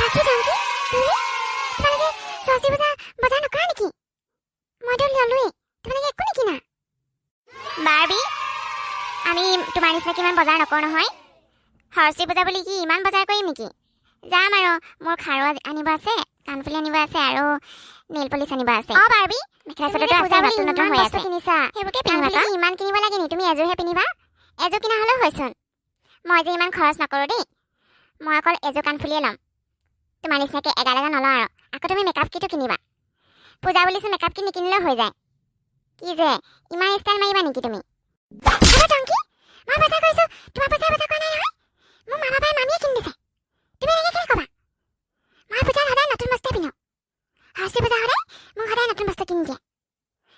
পাখি, জংকি, তুমি তোমালোকে সৰস্বতী পূজা বজাৰ নকৰা নেকি? মইতো ল'লোৱেই, তোমালোকে একো নিকিনা? বাৰ্বি, আমি তোমাৰ নিচিনাকৈ ইমান বজাৰ নকৰোঁ নহয়। সৰস্বতী পূজা বুলি কি ইমান বজাৰ কৰিম নেকি? যাম আৰু, মোৰ খাৰু আনিব আছে, কাণফুলি আনিব আছে আৰু নেইল পলিচ আনিব আছে। অঁ বাৰ্বি, মেখেলা চাদৰটো আছে, নতুন নতুন হৈ আছে, কিনিছা, সেইবোৰকে পিন্ধিবা। কি ইমান কিনিব লাগে নি? তুমি এযোৰহে পিন্ধিবা, এযোৰ কিনা হ'লেও হয়চোন। মই যে ইমান খৰচ নকৰোঁ দেই। মই অকল এযোৰ কাণফুলিয়ে ল'ম, তোমাৰ নিচিনাকৈ এগাল এগাল নলওঁ। আৰু আকৌ তুমি মেকআপ কিটো কিনিবা? পূজা বুলিচোন মেকআপ কিট নিকিনিলেও হৈ যায়। কি যে ইমান ষ্টাইল মাৰিবা নেকি তুমি? হ'ব জংকি, মই বজাৰ কৰিছোঁ, তোমাৰ পইচা বজাৰ কৰা নাই নহয়। মোৰ মা বাবাই, মামীয়ে কিনি দিছে। তুমি এনেকৈ কেলৈ ক'বা? মই পূজাত সদায় নতুন বস্তুৱে পিন্ধো। সৰস্বতী পূজা সদায় মোক সদায় নতুন বস্তু কিনি দিয়ে।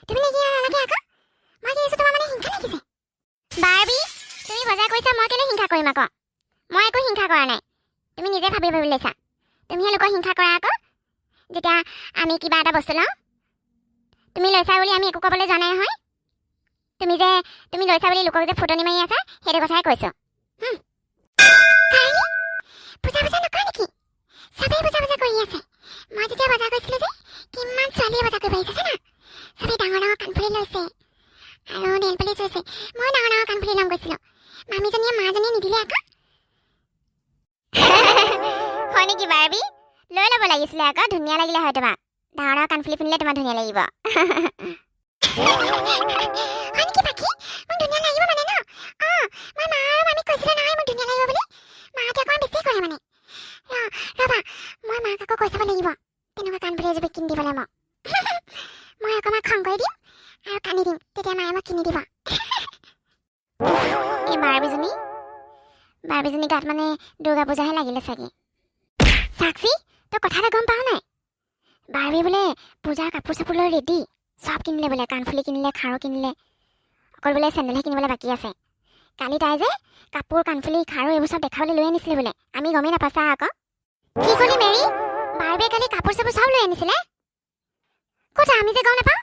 তুমি নিকিনা, নালাগে আকৌ। মই কিনিছোঁ, তোমাৰ মানে হিংসা লাগিছে? বাৰ্বি, তুমি বজাৰ কৰিছা, মই কেলৈ হিংসা কৰিম আকৌ? মই একো হিংসা কৰা নাই। তুমি নিজে ভাবি ভাবি লৈছা। তুমিহে লোকক হিংসা কৰা আকৌ। যেতিয়া আমি কিবা এটা বস্তু লওঁ, তুমি লৈছা বুলি আমি একো ক'বলৈ যোৱা নাই নহয়। তুমি যে তুমি লৈছা বুলি লোকক যে ফুটনি মাৰি আছা, সেইটো কথাই কৈছোঁ। কাইলৈ পূজা বজাৰ নকৰা নেকি? চবেই পূজা বজাৰ কৰি আছে। মই যেতিয়া বজাৰ কৰিছিলোঁ যে, কিমান ছোৱালীয়ে বজাৰ কৰিব আহিছে জানা? চবেই ডাঙৰ ডাঙৰ কাণফুলি লৈছে আৰু নেইল পলিচ লৈছে। মই ডাঙৰ ডাঙৰ কাণফুলি ল'ম গৈছিলোঁ, মামীজনীয়ে, মাজনীয়ে নিদিলে আকৌ। হয় নেকি বাৰ্বি? লৈ ল'ব লাগিছিলে আকৌ, ধুনীয়া লাগিলে হয় তোমাক। ডাঙৰ ডাঙৰ কাণফুলি পিন্ধিলে তোমাৰ ধুনীয়া লাগিব। হয় নেকি পাখি? মোক ধুনীয়া লাগিব মানে ন? অঁ, মই মা আৰু মামীক কৈছিলোঁ নহয় মোক ধুনীয়া লাগিব বুলি। মাহঁতে অকণমান বেছিয়ে কৰে মানে। ৰ'বা, মই মাক আকৌ কৈ চাব লাগিব তেনেকুৱা কাণফুলি এযোৰ কিনি দিবলৈ মোক। মই অকণমান খং কৰি দিম আৰু কান্দি দিম, তেতিয়া মায়ে মোক কিনি দিব। এই বাৰ্বিজনী, বাৰ্বিজনী গাত মানে দুৰ্গা পূজাহে লাগিলে চাগে। সাক্ষী, তই কথা এটা গম পাৱ নাই? বাৰ্বি বোলে পূজাৰ কাপোৰ চাপোৰ লৈ ৰেডি। চব কিনিলে বোলে, কাণফুলি কিনিলে, খাৰু কিনিলে, অকল বোলে চেণ্ডেলহে কিনিবলৈ বাকী আছে। কালি তাই যে কাপোৰ, কাণফুলি, খাৰু এইবোৰ চব দেখাবলৈ লৈ আনিছিলে বোলে, আমি গমেই নাপাওঁ আকৌ। কি কলি মেৰি? বাৰ্বিয়ে কালি কাপোৰ চাপোৰ চব লৈ আনিছিলে? ক'ত, আমি যে গম নাপাওঁ?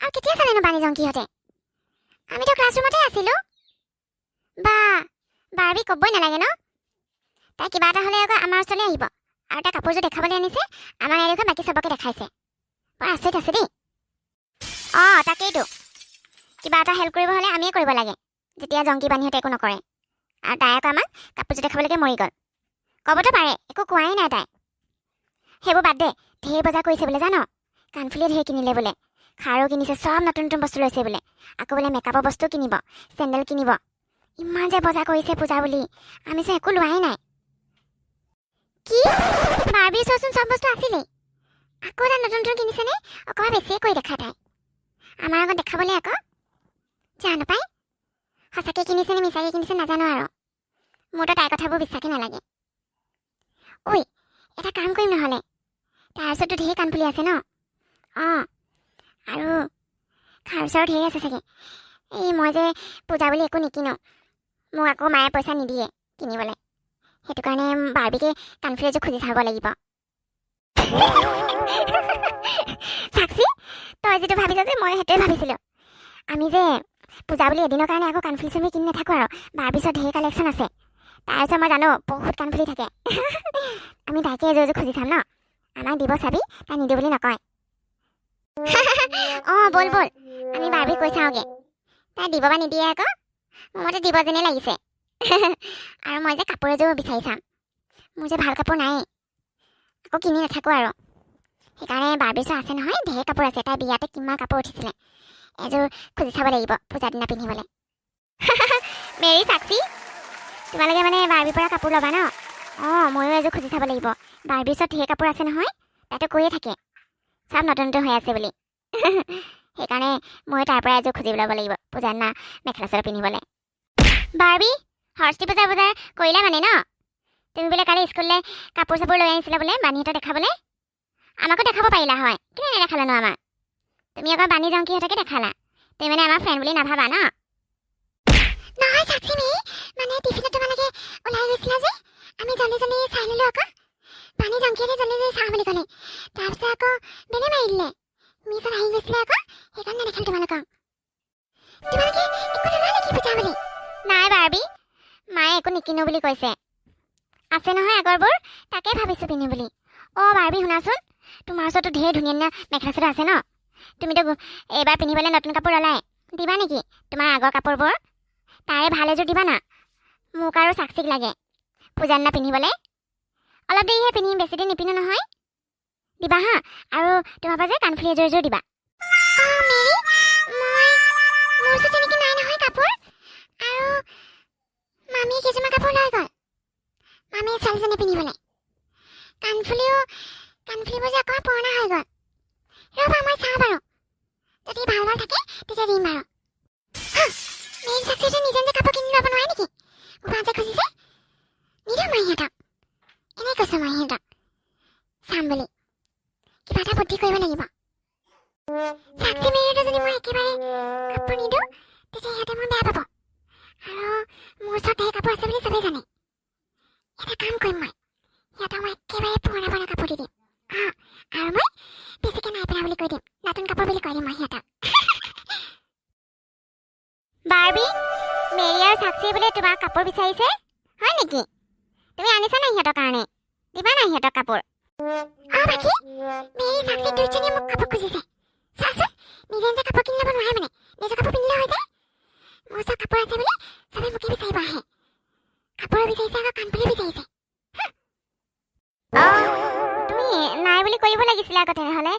আৰু কেতিয়া চালেনো বাণী, জংকীহঁতে? আমিতো ক্লাছৰুমতে আছিলোঁ। বা বাৰ্বি, ক'বই নালাগে ন। তাই কিবা এটা হ'লে আকৌ আমাৰ ওচৰলৈ আহিব। আৰু তাই কাপোৰযোৰ দেখাবলৈ আনিছে, আমাৰ নেদেখুৱাই বাকী চবকে দেখাইছে। বৰ আচৰিত আছে দেই। অঁ, তাকেইতো, কিবা এটা হেল্প কৰিব হ'লে আমিয়ে কৰিব লাগে, যেতিয়া জংকী, বাণীহঁতে একো নকৰে। আৰু তাই আকৌ আমাক কাপোৰযোৰ দেখাবলৈকে মৰি গ'ল। ক'বতো পাৰে, একো কোৱাই নাই তাই। সেইবোৰ বাদ দে, ঢেৰ বজাৰ কৰিছে বোলে জান? কাণফুলিয়ে ঢেৰ কিনিলে বোলে, খাৰু কিনিছে, চব নতুন নতুন বস্তু লৈছে বোলে। আকৌ বোলে মেকআপৰ বস্তু কিনিব, চেণ্ডেল কিনিব। ইমান যে বজাৰ কৰিছে পূজা বুলি, আমি যে একো লোৱাই নাই। কি বাৰ্বি, চোৱাচোন, চব বস্তু আছিলেই, আকৌ এটা নতুন নতুন কিনিছেনে? অকণমান বেছিয়ে কৰি দেখা তাই আমাৰ আগত দেখাবলৈ আকৌ। জানো পাই, সঁচাকৈ কিনিছে নে মিছাকৈ কিনিছে নাজানো আৰু। মোৰতো তাইৰ কথাবোৰ বিশ্বাসেই নালাগে। ঐ, এটা কাম কৰিম নহ'লে। তাৰ ওচৰততো ঢেৰ কাণফুলি আছে ন? অঁ, আৰু খাৰু চাৰু ঢেৰ আছে চাগে। এই মই যে পূজা বুলি একো নিকিনো, মোক আকৌ মায়ে পইচা নিদিয়ে কিনিবলৈ। সেইটো কাৰণে বাৰ্বিকে কাণফুলি এযোৰ খুজি চাব লাগিব। সাক্ষী, তই যিটো ভাবিছ যে, মই সেইটোৱে ভাবিছিলোঁ। আমি যে পূজা বুলি এদিনৰ কাৰণে আকৌ কাণফুলি চানফুলি কিনি নাথাকোঁ আৰু। বাৰ্বিৰ ওচৰত ঢেৰ কালেকশ্যন আছে। তাৰপিছত মই জানো বহুত কাণফুলি থাকে। আমি তাইকে এযোৰ এযোৰ খুজি চাম ন? আমাক দিব চাবি, তাই নিদিওঁ বুলি নকয়। অঁ, ব'ল ব'ল, আমি বাৰ্বিক কৈ চাওঁগৈ। তাই দিব বা নিদিয়ে আকৌ। মোৰ মতে দিব যেনেই লাগিছে। আৰু মই যে কাপোৰ এযোৰ বিচাৰি চাম। মোৰ যে ভাল কাপোৰ নাই, আকৌ কিনি নাথাকোঁ আৰু। সেইকাৰণে বাৰ্বিৰ ওচৰত আছে নহয়, ঢেৰ কাপোৰ আছে। তাই বিয়াতে কিমান কাপোৰ উঠিছিলে। এযোৰ খুজি চাব লাগিব পূজাৰ দিনা পিন্ধিবলৈ। মেৰি, সাক্ষী, তোমালোকে মানে বাৰ্বিৰ পৰা কাপোৰ ল'বা ন? অঁ, ময়ো এযোৰ খুজি চাব লাগিব। বাৰ্বিৰ ওচৰত ঢেৰ কাপোৰ আছে নহয়। তাইতো কৈয়ে থাকে চব নতুন নতুন হৈ আছে বুলি। সেইকাৰণে ময়ো তাৰ পৰা এযোৰ খুজি ল'ব লাগিব পূজাৰ দিনা মেখেলা চাদৰ পিন্ধিবলৈ। বাৰ্বি, সৰস্বতী পূজা বজাৰ কৰিলা মানে ন? তুমি বোলে কালি স্কুললৈ কাপোৰ চাপোৰ লৈ আনিছিলা বোলে বাণীহঁতক দেখাবলৈ। আমাকো দেখাব পাৰিলা হয়, কেলৈ নেদেখালানো আমাক? তুমি আকৌ বাণী, জংকীহঁতকে দেখালা। তুমি মানে আমাৰ ফ্ৰেণ্ড বুলি নাভাবা ন? নহয় সাক্ষী মেৰি, মানে টিফিনত তোমালোকে ওলাই গৈছিলা যে, আমি জল্দি জল্দি চাই ল'লো আকৌ। বাণী, জংকীহঁতে জল্দি জল্দি চাওঁ বুলি ক'লে, তাৰপিছত আকৌ বেলে মাৰি দিলে। মিছত আহি গৈছিলে আকৌ, সেইকাৰণে নেদেখিলোঁ তোমালোকক। তোমালোকে একো নোলোৱা নেকি পূজা বুলি? নাই বাৰ্বি, মায়ে একো নিকিনো বুলি কৈছে। আছে নহয় আগৰবোৰ, তাকে ভাবিছোঁ পিন্ধিম বুলি। অঁ বাৰ্বি, শুনাচোন, তোমাৰ ওচৰতো ঢেৰ ধুনীয়া ধুনীয়া মেখেলা চাদৰ আছে ন? তুমিতো এইবাৰ পিন্ধিবলৈ নতুন কাপোৰ ল'লাই। দিবা নেকি তোমাৰ আগৰ কাপোৰবোৰ? তাৰে ভাল এযোৰ দিবা না, মোক আৰু চাকচিক লাগে পূজাৰ দিনা পিন্ধিবলৈ। অলপ দেৰিহে পিন্ধিম, বেছি দিন নিপিন্ধো নহয়। দিবা হা। আৰু তোমাৰ পৰা যে কাণফুলি এযোৰ এযোৰ দিবা। অঁ মেৰি, মই মোৰ ওচৰত তেনেকৈ নাই নহয় কাপোৰ। আৰু মামীয়ে কেইযোৰমান কাপোৰ লৈ গ'ল, মামীয়ে ছোৱালীজনী পিন্ধিবলৈ। কাণফুলিও, কাণফুলিবোৰ যে অকণমান পুৰণা হৈ গ'ল। ৰ'বা, মই চাওঁ বাৰু, যদি ভাল ভাল থাকে তেতিয়া দিম বাৰু। মেৰি, চাকচিহঁতে নিজে নিজে কাপোৰ কিনি ল'ব নোৱাৰে নেকি? মোৰ পৰা যে খুজিছে। নিদিওঁ মই সিহঁতক, এনেই কৈছোঁ মই সিহঁতক চাম বুলি। কিবা এটা বুদ্ধি কৰিব লাগিব। চাকচি, মেৰিটো যদি মই একেবাৰে কাপোৰ নিদিওঁ, তেতিয়া সিহঁতে মোৰ বেয়া পাব। আৰু মোৰ ওচৰত ধেৰ কাপোৰ আছে বুলি চবেই জানে। এটা কাম কৰিম মই, সিহঁতক মই একেবাৰে পুৰণা পুৰণা কাপোৰ দি দিম। অঁ, আৰু মই বেছিকৈ নাই পিন্ধা বুলি কৈ দিম, নতুন কাপোৰ বুলি কৈ দিম মই সিহঁতক। বাৰ্বি, মেৰি আৰু চাকচি বোলে তোমাক কাপোৰ বিচাৰিছে, হয় নেকি? তুমি আনিছা নাই সিহঁতৰ কাৰণে? দিবা নাই সিহঁতক কাপোৰ? অঁ বাকী, মেৰি, চাকচি দুইজনীয়ে মোক কাপোৰ খুজিছে। চোৱাচোন, নিজে নিজে কাপোৰ কিনি ল'ব নোৱাৰে মানে, নিজৰ কাপোৰ পিন্ধিলে হৈ যায়। মোৰ ওচৰত কাপোৰ আছে বুলি চবে মোকে বিচাৰিব আহে। কাপোৰো বিচাৰিছে, আকৌ কাণফুলি বিচাৰিছে। অঁ, তুমি নাই বুলি কৰিব লাগিছিলে আকৌ তেনেহ'লে।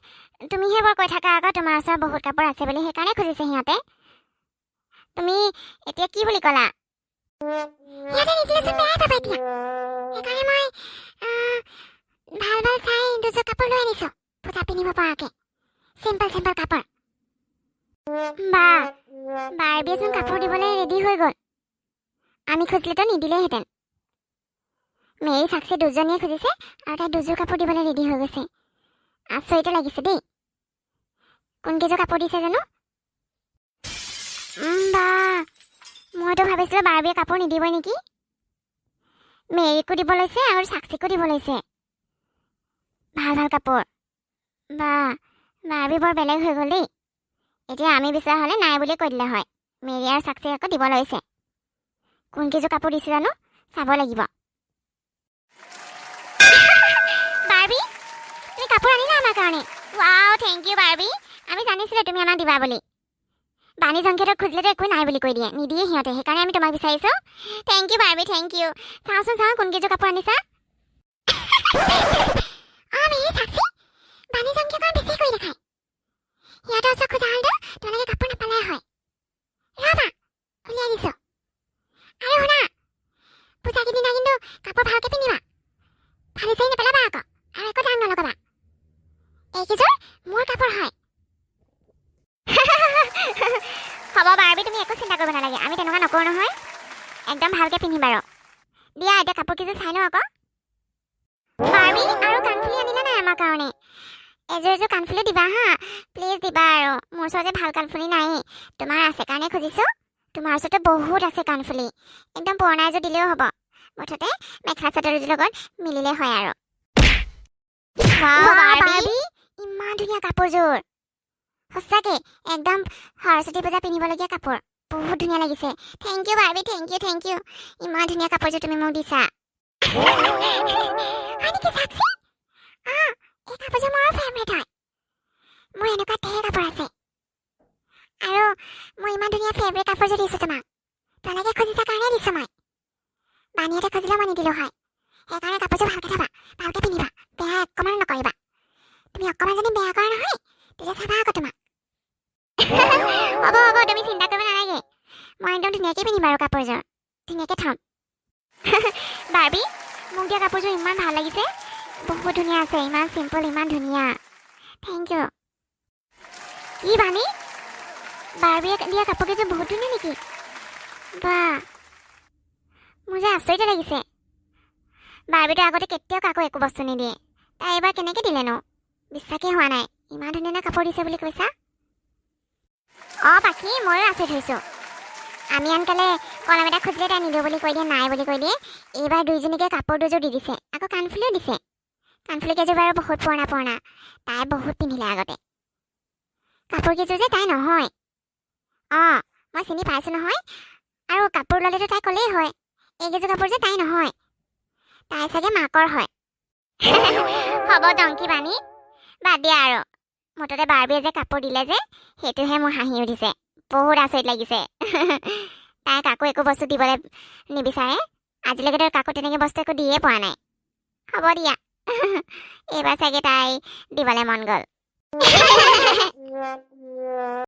তুমিহে বৰ কৈ থাকা আকৌ তোমাৰ ওচৰত বহুত কাপোৰ আছে বুলি, সেইকাৰণে খুজিছে সিহঁতে। তুমি এতিয়া কি বুলি ক'লা? সিহঁতে নিদিলেচোন বেয়াই পাব এতিয়া। সেইকাৰণে মই ভাল ভাল চাই দুযোৰ কাপোৰ লৈ আনিছোঁ পূজা পিন্ধিব পৰাকৈ, চিম্পল চিম্পল কাপোৰ। বা, বাৰ্বিয়েচোন কাপোৰ দিবলৈ ৰেডি হৈ গ'ল। আমি খুজিলেতো নিদিলেহেঁতেন। মেৰি, চাকচি দুজনীয়ে খুজিছে আৰু তাই দুযোৰ কাপোৰ দিবলৈ ৰেডি হৈ গৈছে। আচৰিতে লাগিছে দেই। কোনকেইযোৰ কাপোৰ দিছে জানো? বা, মইতো ভাবিছিলোঁ বাৰ্বিয়ে কাপোৰ নিদিবই নেকি। মেৰিকো দিব লৈছে আৰু চাকচিকো দিব লৈছে ভাল ভাল কাপোৰ। বা, বাৰ্বি বৰ বেলেগ হৈ গ'ল দেই। এতিয়া আমি বিচৰা হ'লে নাই বুলি কৈ দিলে হয়। মেৰি আৰু চাকচিক আকৌ দিব লৈছে। কোনকেইযোৰ কাপোৰ দিছে জানো, চাব লাগিব। বাৰ্বি, তুমি কাপোৰ আনিলা আমাৰ কাৰণে। Wow, thank U Barbie. আমি জানিছিলোঁ তুমি আমাক দিবা বুলি। বাণী জংকীহঁতক খুজিলেতো একো নাই বুলি কৈ দিয়ে, নিদিয়ে সিহঁতে। সেইকাৰণে আমি তোমাক বিচাৰিছোঁ। Thank you Barbie, thank you. চাওঁচোন চাওঁ, কোনকেইযোৰ কাপোৰ আনিছা। অঁ মেৰি, চাকচি, বাণী জংকী অকণ বেছি কৰি দেখায়। সিহঁতৰ ওচৰত খোজা হ'লেতো তোমালোকে কাপোৰ নাপালে হয়। ৰ'বা, উলিয়াই দিছোঁ। আৰু শুনা, পূজা কেইদিনা কিন্তু কাপোৰ ভালকৈ পিন্ধিবা, ফালি চাৰি নেপেলাবা আকৌ, আৰু একো দাম নলগাবা। এইকেইযোৰ মোৰ কাপোৰ হয়। হ'ব বাৰ্বি, তুমি একো চিন্তা কৰিব নালাগে। আমি তেনেকুৱা নকৰোঁ নহয়, একদম ভালকৈ পিন্ধিম বাৰু। দিয়া, এতিয়া কাপোৰ কেইযোৰ চাই লওঁ আকৌ। বাৰ্বি, আৰু কাণফুলি আনিলা নাই আমাৰ কাৰণে? এযোৰ এযোৰ কাণফুলি দিবা হা, প্লিজ দিবা। আৰু মোৰ ওচৰত যে ভাল কাণফুলি নাই, তোমাৰ আছে কাৰণে খুজিছোঁ। তোমাৰ ওচৰতো বহুত আছে কাণফুলি। একদম পুৰণা এযোৰ দিলেও হ'ব, মুঠতে মেখেলা চাদৰ লগত মিলিলে হয় আৰু। ৱাও বাৰ্বি, ইমান ধুনীয়া কাপোৰযোৰ। সঁচাকে একদম সৰস্বতী পূজা পিন্ধিবলগীয়া কাপোৰ। বহুত ধুনীয়া লাগিছে। Thank you Barbie, thank you, thank you. ইমান ধুনীয়া কাপোৰযোৰ তুমি মোক দিছা। হয় নেকি চাকচি? অঁ, এই কাপোৰযোৰ মোৰ ফেভৰেট হয়। মোৰ এনেকুৱা ঢেৰ কাপোৰ আছে আৰু মই ইমান ধুনীয়া ফেভৰেট কাপোৰযোৰ দিছোঁ তোমাক। তোমালোকে খুজিছা কাৰণে দিছোঁ মই। বাণীহঁতে খুজিলেও মই নিদিলোঁ হয়। সেইকাৰণে কাপোৰযোৰ ভালকৈ থ'বা, ভালকৈ পিন্ধিবা, বেয়া অকণমানো নকৰিবা। তুমি অকণমান যদি বেয়া কৰা নহয়, তেতিয়া চাবা আকৌ তোমাক। হ'ব হ'ব, তুমি চিন্তা কৰিব নালাগে। মই একদম ধুনীয়াকৈ পিন্ধিম বাৰু, কাপোৰযোৰ ধুনীয়াকৈ থ'ম। বাৰ্বি, মোক দিয়া কাপোৰযোৰ ইমান ভাল লাগিছে, বহুত ধুনীয়া আছে, ইমান চিম্পল, ইমান ধুনীয়া। Thank U. কি বাণী, বাৰ্বিয়ে দিয়া কাপোৰ কেইযোৰ বহুত ধুনীয়া নেকি? বা, মোৰ যে আচৰিতে লাগিছে। বাৰ্বিটো আগতে কেতিয়াও কাকো একো বস্তু নিদিয়ে, তাই এইবাৰ কেনেকৈ দিলেনো? বিশ্বাসেই হোৱা নাই। ইমান ধুনীয়া ধুনীয়া কাপোৰ দিছে বুলি কৈছা। অঁ পাখি, ময়ো আচৰিত হৈছোঁ। আমি আনকালে কলম এটা খুজিলে তাই নিদিওঁ বুলি কৈ দিয়ে, নাই বুলি কৈ দিয়ে। এইবাৰ দুইজনীকে কাপোৰ দুযোৰ দি দিছে, আকৌ কাণফুলিও দিছে। কাণফুলি কেইযোৰ বাৰু বহুত পুৰণা পুৰণা, তাই বহুত পিন্ধিলে আগতে। কাপোৰ কেইযোৰ যে তাই নহয়। অঁ, মই চিনি পাইছোঁ নহয়। আৰু কাপোৰ ল'লেতো তাই ক'লেই হয়। এইকেইযোৰ কাপোৰ যে তাই নহয়। তাই চাগে মাকৰ হয়। হ'ব ডংকি বানী, বাদ দিয়া আৰু। মুঠতে বাৰ্বিয়ে যে কাপোৰ দিলে যে, সেইটোহে মোৰ হাঁহি উঠিছে। বহুত আচৰিত লাগিছে। তাই কাকো একো বস্তু দিবলৈ নিবিচাৰে। আজিলৈকে তাই কাকো তেনেকৈ বস্তু একো দিয়ে পোৱা নাই। হ'ব দিয়া, এইবাৰ চাগে তাই দিবলৈ মন গ'ল।